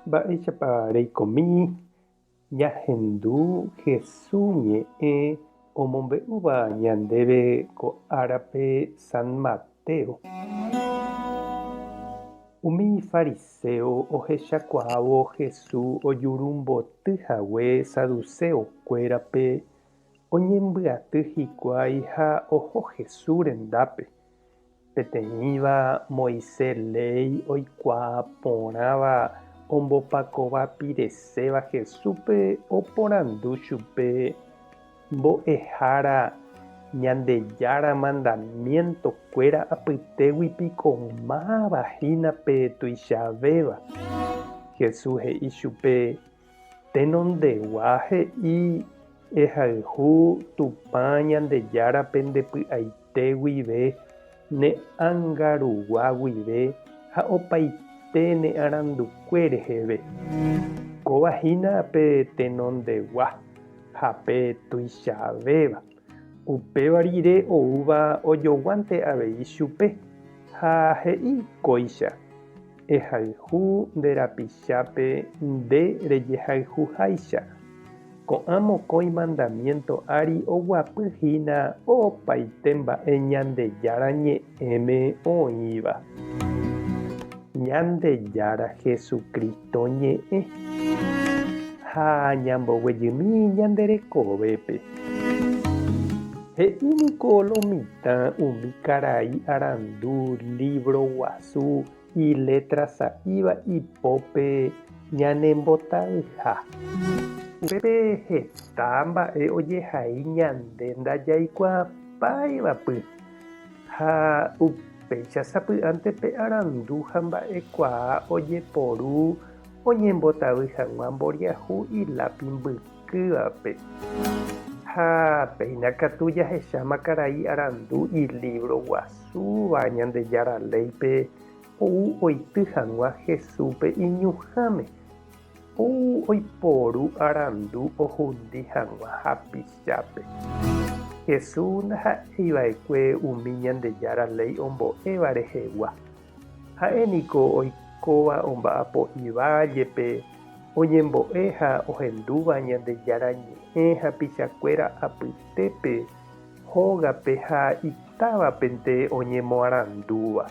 Mba'éichapa reikomi ñahendu Hesu ñe'ẽ omombe'úva ñandéve ko árape San Mateo? Umi fariséo ohechakuaávo Hesu ojurumboty hague saduséo kuérape, oñembyaty hikuái ha oho Hesu rendápe. Peteĩva Moisés léi oikuaa porãva ombopakovapireséva Jesúspe oporandu chupe, Mbo'ehára, Ñandejára mandamientokuéra apytégui piko máva hína pe tuichavéva? Jesús he'i chupe, Tenondegua he'i ehayhu Tupã Ñandejárape nde py'aite. Te guive, ne ánga rugua guive ha opaite ne arandukue reheve. Kóva hína pe tenondegua ha pe tuichavéva. Upéva rire oúva ojoguánte avei chupe ha he'i kóicha, Ehayhu nde rapichápe nde rejehayhuháicha. Ko'ã mokõi mandamiénto ári oguapy hína opaite mba'e Ñandejára Ñe'ẽme oĩva. Ñandejára Jesucristo ñe'ẽ. Ha ñamboguejymi ñande rekovépe. He'i niko lo mitã umi karai arandu lívro guasu Ilétra sa'íva ipópe ñanembotavyha. Upépe heta mba'e ojehai ñande ndajaikuaapáivapy, ha upéicha sapy'ánte pe arandu ha mba'ekuaa ojeporu oñembotavy hag̃ua mboriahu ilápi mbykývape. Ha péina katu jahecháma karai arandu ilívro guasu. Túva Ñandejára léipe ou oity hag̃ua Jesúspe iñuhãme, ou oiporu arandu ohundi hag̃ua hapichápe. Jesús ndaha'éi va'ekue umi Ñandejára léi ombo'éva rehegua. Ha'e niko oikóva omba'apo ivállepe, oñembo'e ha ohendúva Ñandejára ñe'ẽ hapichakuéra apytépe Hógape ha itávapente oñemoarandúva,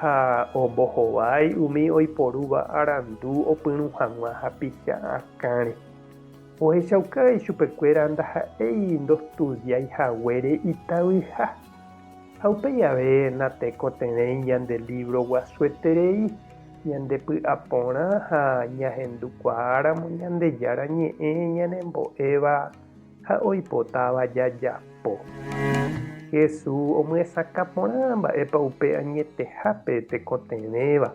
ha ombohovái umi oiporúva arandu opyrũ hag̃ua hapicha akãre. Ohechauka ichupekuéra ndaha'éi ndostudiái haguére itavyha. Ha upéi ave natekotevẽi ñande lívro guasueterei, ñandepy'aporã ha ñahendukuaáramo Ñandejára Ñe'ẽ ñanembo'éva ha oipotáva jajapo. Jesús omyesakã porã mba'épa upe añetehápe tekotevẽva,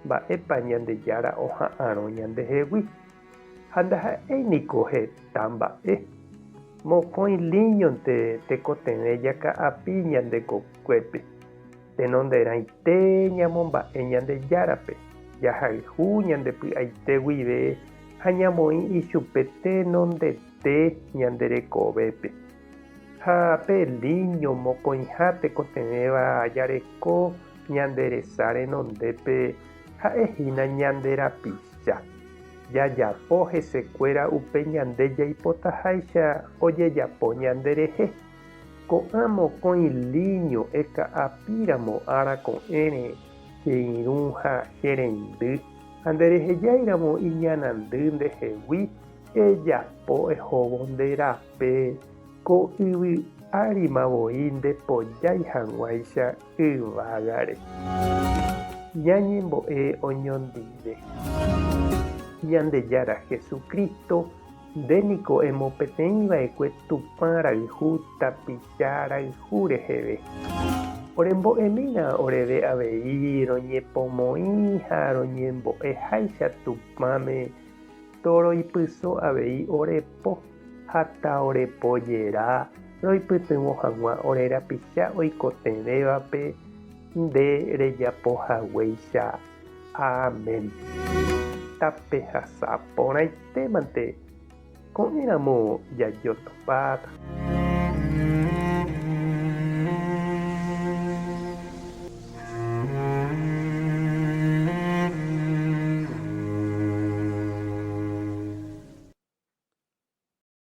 mba'épa Ñandejára oha'arõ ñandehegui. Ha ndaha'éi niko heta mba'e. Mokõi líñonte tekotevẽ jaka'api ñande kokuépe. Tenonderãite ñamomba'e Ñandejárape, jahayhu ñande py'aite guive ha ñamoĩ ichupe tenondete ñande rekovépe. Ha pe líño mokõiha tekotevẽva jareko ñande resa renondépe ha'e hína ñande rapicha. Jajapo hesekuéra upe ñande jaipotaháicha ojejapo ñanderehe. Ko'ã mokõi líño eka'apíramo ára ko'ẽre che irũ ha che reindy, ha nderehejáiramo iñanandy ndehegui, ejapo ehóvo nde rape ko yvy árima voi ndepojái hag̃uáicha yvágare. Ñañembo'e oñondive. Ñandejára Jesucristo Nde niko emopeteĩ va'ekue Tupã rayhu tapicha rayhu reheve. Orembo'emína oreve avei roñepomoĩ ha roñembo'e háicha Tupãme toroipyso avei ore po ha taorepojera roipytyvõ hag̃ua ore rapicha oikotevẽvape nde rejapo haguéicha. Amén. Tapehasa porãitémante ko'ẽramo jajotopáta.